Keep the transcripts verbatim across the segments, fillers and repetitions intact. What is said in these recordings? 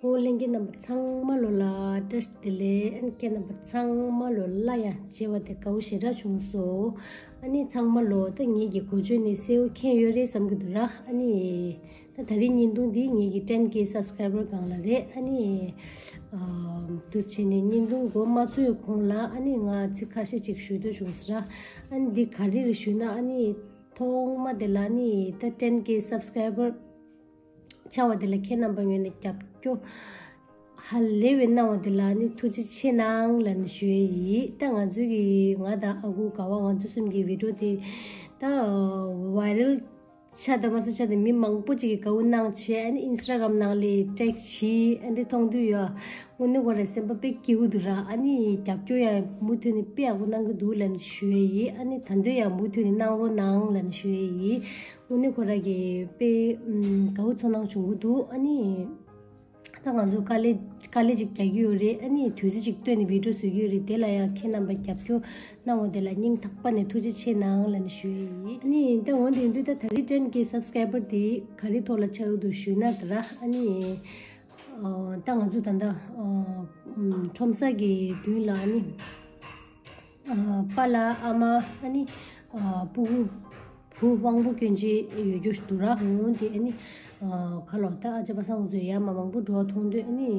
ཨོ་ལྷན་རྒྱས་རྣམ་པ་ཚང་མ་ལོ་ལ་བཀྲ་ཤིས་བདེ་ལེགས། ཨ་ནི་ཁྱེད་རྣམ་པ་ཚང་མ་ལོ་ལ་ཡ་བྱེ་བ་དེ་དགའ་བོ་ཞེ་དྲག་བྱུང་སོང་། ཨ་ནི་ཚང་མ་ལོ་ད་ངེད་ཀྱི་གོ་ཆོད་ནི་གསལ་བོ་མཁྱེན་ཡོད་རེད་བསམ་གྱི་འདུག་ར། ཨ་ནི་ད་ད་རིང་བརྙན་ཐུང་འདི་ངེད་ཀྱི་ten K subscriber་སྒང་ལ་རེད། ཨ་ནི་ཨ་དུ་བྱས་ནས་བརྙན་ཐུང་འགོ་མ་ཚུགས་གོང་ལ་ཨ་ནི་ང་ཚིག་ཁ་ཤས་ཅིག་ཞུ་འདོད་བྱུང་སོང་ར། ཨ་ནི་འདི་ག་རེ་རེད་ཞུས་ན་ཨ་ནི། ཐོག་མ་དེ་ལ་ནི་ད་ten K subscriber་ཆགས་པ་དེ་ལ་ཁྱེད་རྣམ་པ་ངོས་ནས་རྒྱབ་སྐྱོར་ཧ་ལས་པའི་གནང་བ་དེ་ལ་ནི་ཐུགས་རྗེ་ཆེ་གནང་ལབ་ནས་ཞུ་ཡས་ཡིན། ད་ང་ཚོའི་གི་ང་དང་ཨ་ཁུ་ག་བ་ང་ཚོ་གསུམ་གྱི་video་དེ་ད་viral་ཆགས་དང་མ་ཟད་ཆགས་དེ་མི་མང་པོ་ཅིག་གིས་དགའ་བོ་གནང་བྱས་ཨ་ནི་Instagram་ནང་ལ་tag་བྱས་ཨ་འདི་མཐོང་དུས་ཡ། དངོས་གནས་ཁོ་རའི་སེམས་པ་དཔེ་སྐྱིད་པོ་འདུག་ར། ཨ་ནི་རྒྱབ་སྐྱོར་ཡང་མུ་མཐུད་ནས་དཔེ་ཡག་པོ་གནང་གི་འདུག་ལབ་ནས་ཞུ་ཡས་ཡིན། ཨ་ནི་ད་དུང་ཡང་མུ་མཐུད་ནས་གནང་རོགས་གནང་ལབ་ནས་ཞུ་ཡས་ཡིན། དངོས་གནས་ཁོ་ར་གི་དཔེ་ཨམ་དགའ་བོ་ཚོར་སྣང་བྱུང་གི་འདུག་ཨ་ནི་ད་ང་ཚོ་དཀའ་ལས་དཀའ་ལས་ཅིག་རྒྱག་གི་ཡོད་རེད། ཨ་ནི་དུས་ཚོད་ཅིག་བཏོན་ནས་video་བཟོ་གི་ཡོད་རེད། དེ་ལ་ཡང་ཁྱེད་རྣམ་པ་རྒྱབ་སྐྱོར་གནང་བ་དེ་ལ་སྙིང་ཐག་པ་ནས་ཐུགས་རྗེ་ཆེ་གནང་ལབ་ནས་ཞུ་ཡས་ཡིན། ཨ་ནི་ད་འོན་ཏེ་ཡིན་དུས་ད་ད་རིང་ten K subscriber་དེ་ག་རེ་ཐོག་ལ་ཆགས་ཀྱི་འདུག་ཞུས་ན་ད་ར། ཨ་ནི། ཨ་ད་ང་ཚོ་ད་ལྟ་ཨ་ཁྲོམ་ས་གི་མདུན་ལ་ཨ་ནི་ཨ་པཱ་ལགས་ཨ་མ་ཨ་ནི་ཨ་སྤུ་གུ་བུ་དབང་པོ་སྐྱོན་ཅན་ཡོད་རྒྱུ་ཞིག་འདུག་ར། འོན་ཏེ་ཨ་ནི་ཨ་ཁ་ལོ་ད་ཨ་ཅག་པ་སངས་ཚོས་ཡར་མར་མང་པོ་འགྲོ་བ་མཐོང་དུས་ཨ་ནི་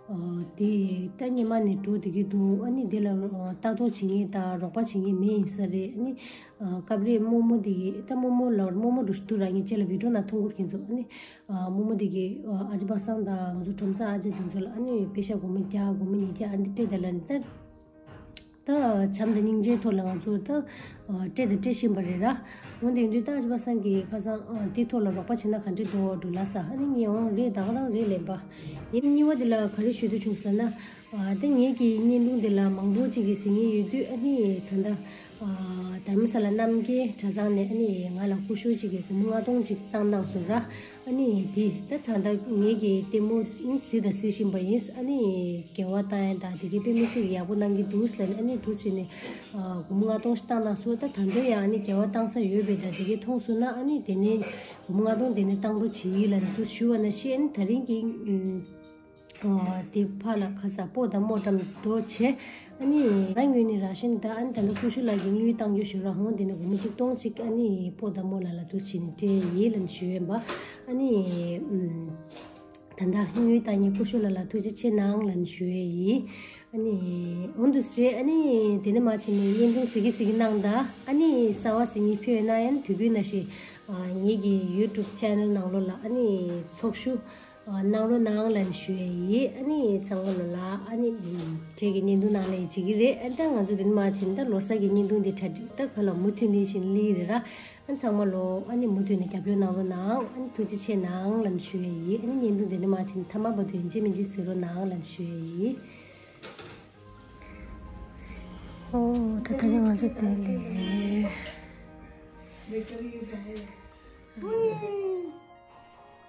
ཨ་དེ་ད་སྔོན་མ་ནས་འགྲོ་བསྡད་ཀྱི་འདུག་ཨ་ནི་དེ་ལ་ཨ་ལྟ་རྟོག་བྱེད་མཁན་དང་རོགས་པ་བྱེད་མཁན་མེད་ཡིན་ས་རེད། ཨ་ནི་ཨ་སྐབས་རེ་རྨོ་མོ་དེ་གི་ད་རྨོ་མོ་ལ་རྨོ་མོ་འགྲོ་ཞིག་འདུག་ར། ངས་ཁྱེད་ལ་video་ནང་མཐོང་གི་རེད་ཁྱེད་ཚོ། ཨ་ནི། ཨ་རྨོ་མོ་དེ་གིས་ཨ་ཅག་པ་སངས་དང་ང་ཚོ་ཁྲོམ་ས་ཨ་ཅག་དེ་ཚོ་ལ་ཨ་ནི་པེ་ཤ་སྒོར་མོ་བརྒྱ་སྒོར་མོ་ཉིས་བརྒྱ་ཨ་འདི་སྤྲད་དང་ལབ་ནས་ད་ད་བྱམས་དང་སྙིང་རྗེའི་ཐོག་ལ་ང་ཚོ་ད་ཨ་སྤྲད་དང་སྤྲད་བཞིན་པ་རེད་ར། འོན་ཏེ་ཡིན་དུས་ད་ཨ་ཅག་པ་སངས་ཀྱིས་ཁ་སང་ཨ་དེའི་ཐོག་ལ་རོགས་པ་བྱེད་ན་ག་འདྲ་འདུག་འགྲོ་ལ་ས་ཨ་ནི་ངས་འོང་རེད་ད་ག་རང་རེད་ལན་པ་ཡིན། གཉིས་པ་དེ་ལ་ག་རེ་ཞུ་འདོད་བྱུང་ཟེར་ན། ཨ་དེ་ངེད་ཀྱི་བརྙན་ཐུང་འདི་ལ་མང་པོ་ཅིག་གིས་གཟིགས་མཁན་ཡོད་དུས་ཨ་ནི་ད་ལྟ་ཨ་དྷ་རམ་ས་ལ་རྣམ་རྒྱལ་གྲྭ་ཚང་ནས་ཨ་ནི་ང་ལ་སྐུ་ཞབས་ཅིག་གིས་སྒོར་མོ་ལྔ་སྟོང་ཅིག་བཏང་གནང་སོང་ར། ཨ་ནི་དེ་ད་ད་ལྟ་ངེད་ཀྱི་ལྟད་མོ་གཟིགས་དང་གཟིགས་བཞིན་པ་ཡིན། ཨ་ནི་དགེ་བ་བཏང་ཡ་དང་དེ་གའི་དཔེ་མི་སྲིད་ཡག་པོ་གནང་གི་འདུག་ལབ་ནས་ཨ་ནི་འདུག་ཟེར་ནས་ཨ་སྒོར་མོ་ལྔ་སྟོང་ཞིག་བཏང་གནང་སོང་། ད་ད་དུང་ཡང་ཨ་ནི་དགེ་བ་བཏང་ས་ཡོད་པས་ད་དེ་གའི་མཐོང་སོང་ན་ཨ་ནི་དེ་ནས་སྒོར་མོ་ལྔ་སྟོང་དེ་ནས་བཏང་རོགས་བྱེད་ཡིན་ལབ་ནས་འདུག་ཞུ་བ་ན་ཤེས། ཨ་ནི་ད་རིང་གི་ཨ་དེ་ཕར་ལ་ཁ་ས་སྤོ་དང་རྨོ་ཙམ་འགྲོ་བྱས། ཨ་ནི་རང་ངོས་ནས་ར་ཤན་ད་ཨ་ནི་ད་ལྟ་སྐུ་ཞབས་ལགས་ཀྱིས་དངུལ་བཏང་རྒྱུ་ཞུ་ར་ཧོང་དེ་ནས་སྒོར་མོ་ཆིག་སྟོང་ཅིག་ཨ་ནི་སྤོ་དང་རྨོ་ལགས་ལ་འདུག་བྱས་ནས་སྤྲད་ཡིན་ལབ་ནས་ཞུ་ཡས་པ། ཨ་ནི་ཨམ་ད་ལྟ་དངུལ་བཏང་མཁན་སྐུ་ཞབས་ལགས་ལ་ཐུགས་རྗེ་ཆེ་གནང་ལབ་ནས་ཞུ་ཡས་ཡིན། ཨ་ནི་འོང་དུ་སྲིད་ཨ་ནི་དེ་ནས་མ་བྱས་ནས་བརྙན་ཐུང་གཟིགས་ཀྱི་གཟིགས་ཀྱི་གནང་ད་ཨ་ནི་གསར་བ་གཟིགས་མཁན་ཕེབས་ཡོད་ན་ཡང་དུས་རྒྱུན་ནང་བཞིན་ཨ་ངེད་ཀྱི་YouTube channel་ནང་ལོགས་ལ་ཨ་ནི་ཚོགས་ཞུགས། ཨ་གནང་རོགས་གནང་ལབ་ནས་ཞུ་ཡས་ཡིན། ཨ་ནི་ཚང་མ་ལོ་ལ་ཨ་ནི་ཁྱེད་ཀྱི་བརྙན་ཐུང་ནང་ལ་ཡིན་བྱེད་ཀྱི་རེད། ཨ་ད་ང་ཚོ་དེ་ནི་མ་བྱིན་ད་ལོ་གསར་གྱི་བརྙན་ཐུང་འདི་གྲ་སྒྲིག་ད་ག་ལ་མུ་མཐུད་ནི་བཞིན་ལི་རེད་ར། ཨ་ཚང་མ་ལོ་ཨ་ནི་མུ་མཐུད་ནས་རྒྱབ་སྐྱོར་གནང་རོགས་གནང་། ཨ་ནི་ཐུགས་རྗེ་ཆེ་གནང་ལབ་ནས་ཞུ་ཡས་ཡིན། ཨ་ནི་བརྙན་ཐུང་དེ་ནི་མ་བྱིན་ཐ་མ་བར་དུ་ཡིན་གཅིག་མིན་གཅིག་གཟིགས་རོགས་གནང་ལབ་ནས་ཞུ་ཡས་ཡིན། ཨོ་ད་ད་ནི་ང་ཚོ་དེ་ལས།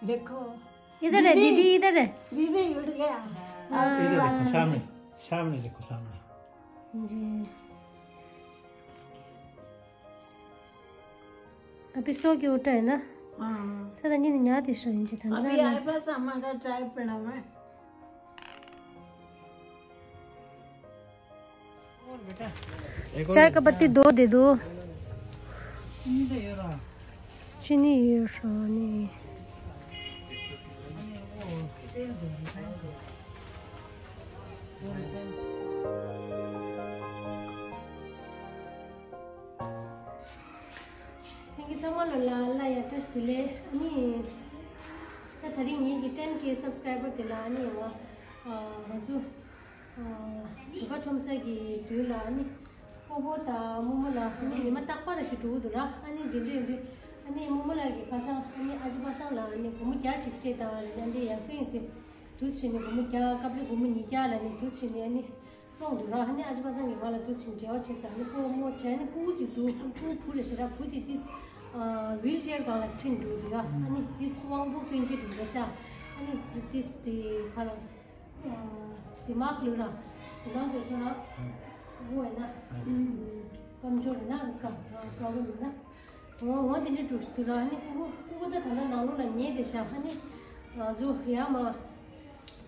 देखो। इधर है दीदी, इधर है। दीदी उठ गया। हाँ। इधर देखो, सामने, सामने देखो, सामने। जी। अभी सो के उठा है ना? हाँ। सदा नहीं, नहीं आती सो इंचे था। अभी आए बस अम्मा का चाय पीना मैं। चाय का पत्ती दो दे दो। चीनी ये सानी। ལྷན་རྒྱས་ཚང་མ་ལོ་ལ་ལ་ཡ་བཀྲ་ཤིས་བདེ་ལེགས། ཨ་ནི་ད་ད་རིང་ངེད་ཀྱི་ten K subscriber་དེ་ལ་ཨ་ནི་ང་ཨ་ང་ཚོ་ཨ་བོད་ཁ་ཁྲོམ་ས་གི་དུས་ལ་ཨ་ནི་སྤོ་བོ་དང་རྨོ་མོ་ལ་ཨ་ནི་ཉི་མ་རྟག་པར་ཞིག་འགྲོ་གི་འདུག་ར། ཨ་ནི་དེ་འདྲ་ཡིན་དུས་ཨ་ནི་རྨོ་མོ་ལགས་ཀྱིས་ཁ་སང་ཨ་ནི་ཨ་ཅེ་པ་སངས་ལ་ཨ་ནི་སྒོར་མོ་བརྒྱ་ཅིག་སྤྲད་དང་ཨ་ནི་ཡང་སེ་ཡང་སེ་དུས་ཕྱིན་ནས་སྒོར་མོ་བརྒྱ་སྐབས་རེ་སྒོར་མོ་ཉིས་བརྒྱ་ལ་ནི་དུས་ཕྱིན་ནས་ཨ་ནི། ལོང་དུ་ར་ཧ་ནི་ཨ་ཅེ་པ་སངས་ཀྱིས་ང་ལ་དུས་ཕྱིན་འབྲེལ་བ་བྱས་ས་ནི་སྤོ་བོ་རྨོ་བྱས་ནི་སྤུ་གུ་ཅིག་འདུག་སྤུ་གུ་བུ་རེད་ཤག་ར། བུ་དེ་ཏིས་ཝིལ་ཅེར་སྒང་ལ་ཁྲིད་འགྲོ་དུས་ཡ་ཨ་ནི་ཏིས་དབང་པོ་སྐྱོན་ཅན་འགྲོ་རེད་ཤག་ཨ་ནི་ཏིས་དེ་ག་ལ་དེ་མ་ཀླུ་ར་དེ་མ་ཀླུ་ཐོ་ར་བུ་ཨེ་ན་ཀམ་ཇོར་ཨེ་ན་རིས་ཀ་པྲོབ་ལེམ་ཨེ་ན། འོ་འོ་དེ་འདྲ་འགྲོ་དུས་ར་ཧ་ནི་སྤུ་གུ་སྤུ་གུ་ད་ད་ལྟ་ནང་ལོགས་ལ་ཉལ་བསྡད་ཤག་ཧ་ནི་ང་ཚོ་ཡ་མ།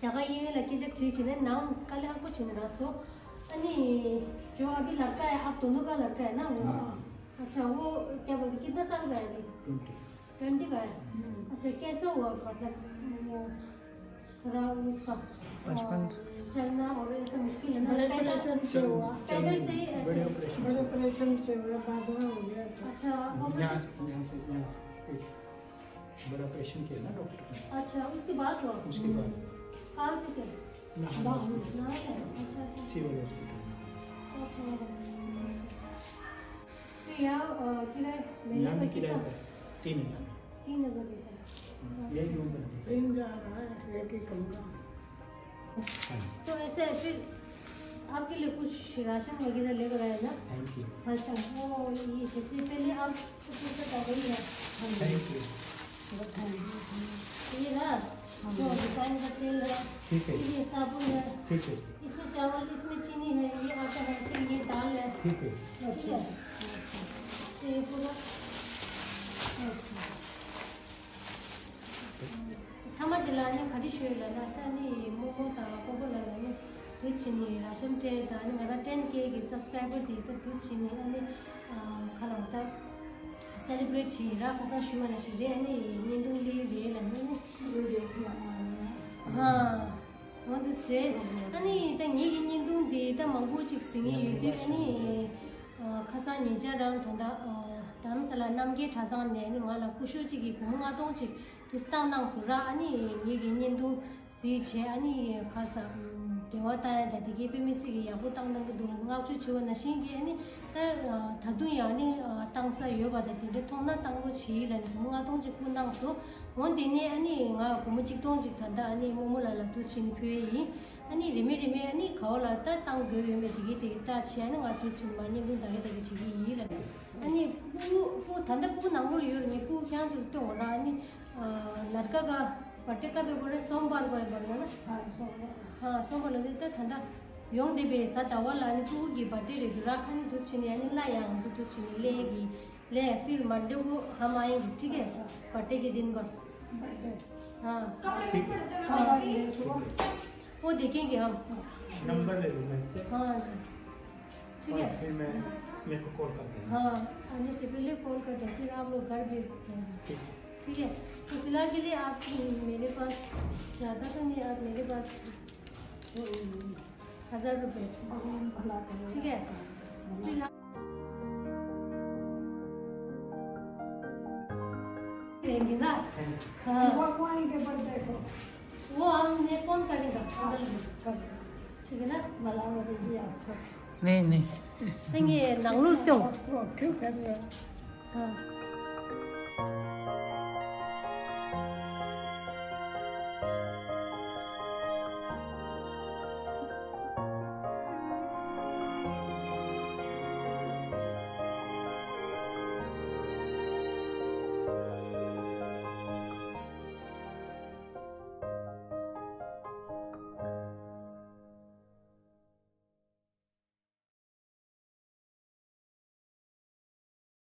क्या का ये वाला के जब ठीक है ना, नाम काले आपको चिन्ह रहा सो। अनी जो अभी लड़का है, आप दोनों का लड़का है ना वो? हाँ। अच्छा, वो क्या बोलते, कितना साल का है अभी? ट्वेंटी। ट्वेंटी का है? हम्म। अच्छा, कैसा हुआ, मतलब, वो थोड़ा उसका, बचपन अ, चलना और ऐसा मुश्किल है ना? बड़े पैदल, ऑपरेशन से हुआ। पैदल से ही ऐसे? बड़े ऑपरेशन। बड़े ऑपरेशन से हुआ, बाद में हो गया था। अच्छा, यहाँ ऑपरेशन। से, यहाँ से, यहाँ। बड़ा ऑपरेशन किया ना डॉक्टर ने। अच्छा, उसके बाद हुआ? उसके बाद। कहाँ से थे? नाहन बाहर, हॉस्पिटल। नाहन है? अच्छा, अच्छा। Civil hospital. अच्छा, अच्छा, अच्छा। तो यहाँ, अ, किराए, महीने यहाँ का भी किराए कितना? पर, तीन हज़ार। तीन हज़ार देता है। हम्म, यही रूम पर। तीन जा रहा है, एक ही कमरा। हाँ। तो ऐसे फिर आपके लिए कुछ राशन वगैरह लेकर आए ना? Thank you. अच्छा, वो ये जैसे पहले आप तो पूछा था वही है। हाँ। Thank you. ये रहा, जो रिफाइन का तेल रहा, ठीक है। ये साबुन है, ठीक है। इसमें चावल, इसमें चीनी है, ये आटा है, फिर ये दाल है। ठीक है। ठीक है। तो ये पूरा ཐ་མ་དེ་ལ་ནི་ག་རེ་ཞུ་ཡོད་ལབ་ན། ད་ནི་རྨོ་མོ་དང་སྤོ་བོ་ལ་ལ་ནི་དུས་ཕྱིན་ནི་ར་ཤམ་སྤྲད་དང་ནི་ང་རང་ཊེན་ཀེ་གི་སབ་སི་ཀ་རའི་བར་དེ་ད་དུས་ཕྱིན་ནི་ཨ་ནི་ཁ་ལོང་ད་སེ་ལི་བྷི་རེཊ་བྱེད་ར། ཁ་སང་ཞུ་བ་ནང་བཞིན་རེད། ཨ་ནི་བརྙན་ཐུང་ལེན་རེད་ལབ་ནི་ནི། ཧ། འོ་འདུག་སེ། ཨ་ནི་ད་ངེད་ཀྱི་བརྙན་ཐུང་འདི་ད་མང་པོ་ཅིག་གཟིགས་ངེས་ཡོད་དུས། ཨ་ནི་ཨ་ཁ་སང་ཉེ་ཆར་རང་ད་ལྟ་ཨ་རྡ་རམ་ས་ལ་རྣམ་རྒྱལ་གྲྭ་ཚང་ནས་ཨ་ནི་ང་ལ་སྐུ་ཞབས་གཅིག་གིས་སྒོར་མོ་ལྔ་སྟོང་ཅིག་དུ་བཏང་གནང་སོང་ར། ཨ་ནི་ངེད་ཀྱི་བརྙན་ཐུང་གཟིགས་བྱས། ཨ་ནི་ཁ་སང་འབྲེལ་བ་བཏང་ཡ་ད་དེ་གའི་དཔེ་མི་སྲིད་ཀྱི་ཡག་པོ་བཏང་གནང་གི་འདུག་ལ། བསྔགས་བརྗོད་བྱས་པ་ནང་བཞིན་གྱི་ཨ་ནི་ད་ད་དུང་ཡང་ཨ་ནི་བཏང་ས་ཡོད་པ་ད་དེ་འདྲ་མཐོང་ན་བཏང་རོགས་བྱེད་ལབ་ནས་སྒོར་མོ་ལྔ་སྟོང་ཅིག་བསྐུར་གནང་སོང་། འོ་དེ་ནས་ཨ་ནི་ང་སྒོར་མོ་གཅིག་སྟོང་ཅིག་ད་ལྟ་ཨ་ནི་རྨོ་མོ་ལགས་ལ་དུས་ཕྱིན་ནས་ཕུལ་ཡ་ཡིན། ཨ་ནི་རེ་མེད་རེ་མེད་ཨ་ནི་ག་བ་ལ་ད་བཏང་དགོས་ཡོད་མེད་དེ་གའི་དེ་གའི་ལྟ་བྱས། ཨ་ནི་ང་དུས་ཕྱིན་མ་བརྙན་ཐུང་ད་གའི་ད་གའི་བྱེད་ཀྱི་ཡིན་ལ། ཨ་ནི་སྤུ་སྤུ་ད་ལྟ་སྤུ་ནང་ལོགས་ལ་ཡོད་རེད། ངས་སྤུ་རྐྱང་ཚུར་སྟོན་འོང་ར། ཨ་ནི་ལར་ཀ་ག་བ་ཏེ་ཀ་བེ་བོ་རེ་སོམ་བར་བར་བར་ཡོང་ན། ཧ། སོམ་བར་ལ་ནི་ད་ད་ལྟ་ཡོང་བསྡད་པའི་གཟའ་ཟླ་བ་ལ་ནི་སྤུ་གུ་གི་བར་ཐི་ཌེ་རེད་འདུག་ར། ཨ་ནི་དུས་ཕྱིན་ནས་ཨ་ནི་གླ་ཡང་ཚུར་དུས་ཕྱིན་ནས་ལེན་གྱི། ले, फिर मंडे को हम आएंगे, ठीक है? बर्थडे के दिन पर। हाँ। ठीक है। हाँ। वो देखेंगे हम। नंबर ले लो मैं इससे। हाँ जी। ठीक है। और फिर मैं, मेरे को कॉल कर देना। हाँ, आने से पहले कॉल कर दो, फिर आप लोग घर भेज देते हैं। ठीक है। ठीक है। तो फिलहाल के लिए आप मेरे पास ज़्यादा तो नहीं, आप मेरे पास हज़ार रुपये। ठीक है। फिलहाल देंगे ना? हाँ। वो हमने फोन करेगा। ठीक है ना? नहीं, नहीं। नहीं, ये नंगलूर क्यों? हाँ।